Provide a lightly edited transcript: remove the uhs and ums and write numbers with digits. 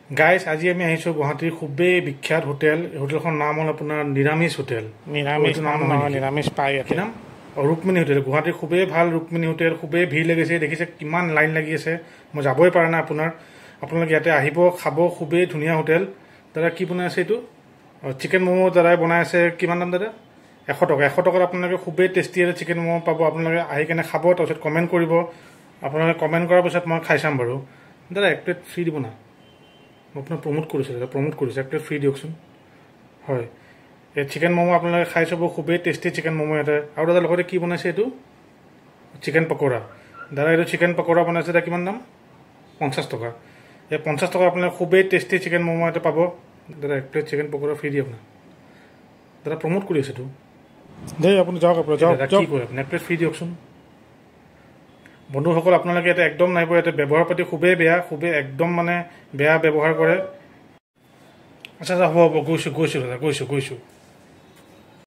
Guys, আজি আমি আহিছোঁ গুৱাহাটীৰ খুবেই বিখ্যাত হোটেল। হোটেলখনৰ নাম হ'ল আপোনাৰ নিৰামিষ হোটেল। নিৰামিষ নাম নহয়, নিৰামিষ পায় কি নাম? ৰুক্মিণী হোটেল। গুৱাহাটীৰ খুবেই ভাল ৰুক্মিণী হোটেল। খুবেই ভিৰ লাগিছে, দেখিছে কিমান লাইন লাগি আছে, মই যাবই পৰা নাই। আপোনালোকে ইয়াতে আহিব, খাব, খুবেই ধুনীয়া হোটেল। দাদা, কি বনাই আছে এইটো? চিকেন ম'ম' দাদাই বনাই আছে। কিমান দাম দাদা? 100 টকা। 100 টকাত আপোনালোকে খুবেই টেষ্টি এটা চিকেন ম'ম' পাব। আপোনালোকে আহি কেনে খাব, তাৰপিছত কমেণ্ট কৰিব। আপোনালোকে কমেণ্ট কৰাৰ পিছত মই খাই চাম বাৰু। দাদা, এক প্লেট ফ্ৰী দিব না? মই আপোনাক প্ৰমোট কৰিছোঁ দাদা, প্ৰমোট কৰিছোঁ, এক প্লেট ফ্ৰী দিয়কচোন। হয়, এই চিকেন ম'ম' আপোনালোকে খাই চাব, খুবেই টেষ্টি চিকেন ম'ম' ইয়াতে। আৰু দাদা, লগতে কি বনাইছে এইটো? চিকেন পকৰা। দাদা, এইটো চিকেন পকৰা বনাইছে। দাদা, কিমান দাম? 50 টকা। এই 50 টকা আপোনালোকে খুবেই টেষ্টি চিকেন ম'ম' ইয়াতে পাব। দাদা, এক প্লেট চিকেন পকৰা ফ্ৰী দিয়ক না। দাদা, প্ৰমোট কৰি আছেতো। দেই, আপুনি যাওক, আপুনি যাওক। দাদা, কি কৰে আপুনি? এক প্লেট ফ্ৰী দিয়কচোন। বন্ধুসকল, আপোনালোকে ইয়াতে একদম নাহিব। ইয়াতে ব্যৱহাৰ পাতি খুবেই বেয়া, খুবেই একদম মানে বেয়া ব্যৱহাৰ কৰে। আচ্ছা আচ্ছা, হ'ব হ'ব, গৈছোঁ গৈছোঁ দাদা, গৈছোঁ গৈছোঁ।